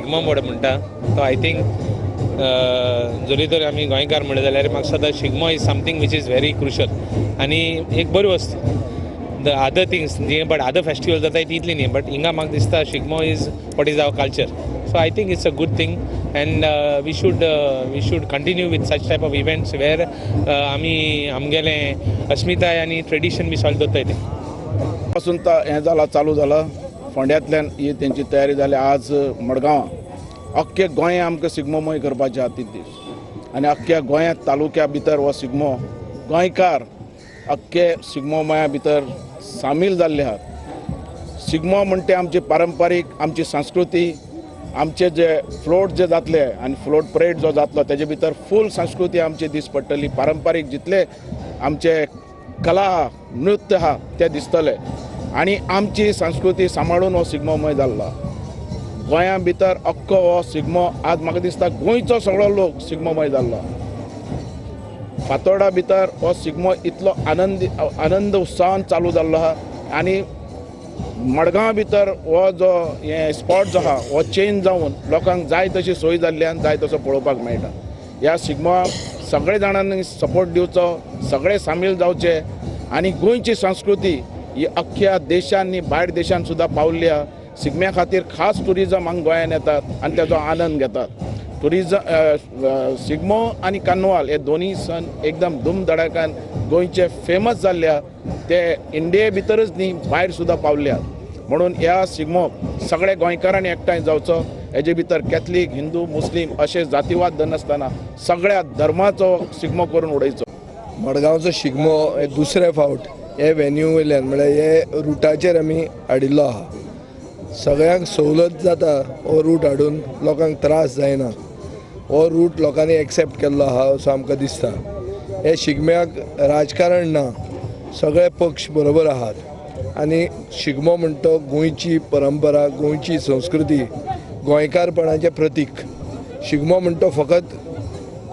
शिगमो मोड म्हणटा तो I think जरी तर आमी गोंयकार म्हणले जाल्यार म्हाका सदां Shigmo is something which is very crucial आनी एक बरी वस्त. The other things but other festival जाता ती इतली न्ही, बट हिंगा म्हाका दिसता Shigmo is what is our culture. So I think it's a good thing and we should continue with such type of events where आमी आमगेलें अस्मिताय आनी ट्रेडिशन बी सॉल्व दवरताय तें. पासून हें जाला चालू जाला फोंड्यांतल्यान ही तेंची तयारी जाली. आज मडगांवां अख्खे गोंय आमकां शिगमोमय करपाचें आहा तीन दीस आनी अख्ख्या गोंयांत तालुक्या भितर हो शिगमो गोंयकार अख्खे शिगमोमया भितर सामील जाल्ले आहात. शिगमो म्हणटे आमची पारंपारीक आमची संस्कृती आमचे जे फ्लोट जे जातले आनी फ्लोट परेड जो जातलो तेजे भितर फूल संस्कृती आमची दीस पडटली. पारंपारीक जितले आमचे कला नृत्य आहा ते दिसतले आनी आमची संस्कृती सांबाळून हो शिगमोमय जाल्लो. गोंया भितर अख्खो हो शिगमो आज म्हाका दिसता गोंयचो सगळो लोक शिगमोमय जाल्लो. फातोर्डा भितर हो शिगमो इतलो आनंद उत्साहान चालू जाल्लो आहा आनी मडगांव भितर हो जो हे स्पॉट जो आहा हो चेंज जावन लोकांक जाय तशी सोय जाल्ल्यान जाय तसो पळोवपाक मेळटा. ह्या शिगमो सगळे जाणांनी सपोर्ट दिवचो, सगळे सामील जावचे आनी गोंयची संस्कृती ही अख्ख्या देशांनी भायर देशान सुद्दां पावल्ली आहा. शिगम्या खातीर खास ट्युरिजम हांगा गोंयान येतात आनी तेजो आनंद घेतात. ट्युरिजम शिगमो आनी कार्नवाल हे दोनूय सण एकदम धूमधडाकान गोंयचे फेमस जाल्ले आहा. ते इंडिये भितरच न्ही भायर सुद्दां पावल्ले आहात. म्हणून ह्या शिगमोक सगळे गोंयकारांनी एकठांय जावचो. हेजे भितर कॅथलीक हिंदू मुस्लीम अशे जातीवाद धरनासतना सगळ्या धर्माचो शिगमो करून उडयचो. मडगांवचो शिगमो हे दुसरे फावट हे वेन्यू वयल्यान म्हळ्यार हे रुटाचेर आमी हाडिल्लो आहा. सगळ्यांक सवलत जाता हो रूट हाडून, लोकांक त्रास जायना. हो रूट लोकांनी एक्सेप्ट केल्लो आहा असो आमकां दिसता. हे शिगम्याक राजकारण ना, सगळे पक्ष बरोबर आहात आनी शिगमो म्हणटा गोंयची परंपरा, गोंयची संस्कृती, गोंयकारपणाचें प्रतीक. शिगमो म्हणटा फकत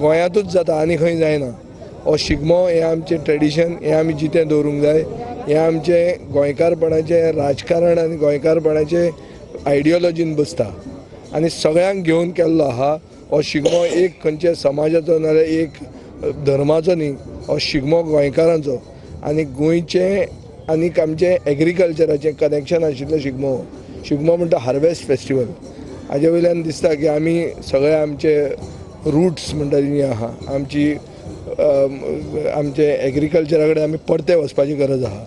गोंयांतूच जाता आनी खंय जायना. हो शिगमो हें आमचें ट्रेडिशन, हें आमी जितें दवरूंक जाय. हें आमचें गोंयकारपणाचें राजकारण आनी गोंयकारपणाचें आयडियोलॉजीन बसता आनी सगळ्यांक घेवन केल्लो आहा. हो शिगमो एक खंयच्या समाजाचो नाजाल्यार एक धर्माचो न्ही, हो शिगमो गोंयकारांचो आनी गोंयचें आनी आमचें एग्रीकल्चराचें कनेक्शन आशिल्लो शिगमो. शिगमो म्हणटा हार्वेस्ट फेस्टिवल. हाजे वयल्यान दिसता की आमी सगळे आमचे रुट्स म्हणटा ती आहा, आमची आमचे एग्रीकल्चरा कडेन आमी परते वचपाची गरज आहा.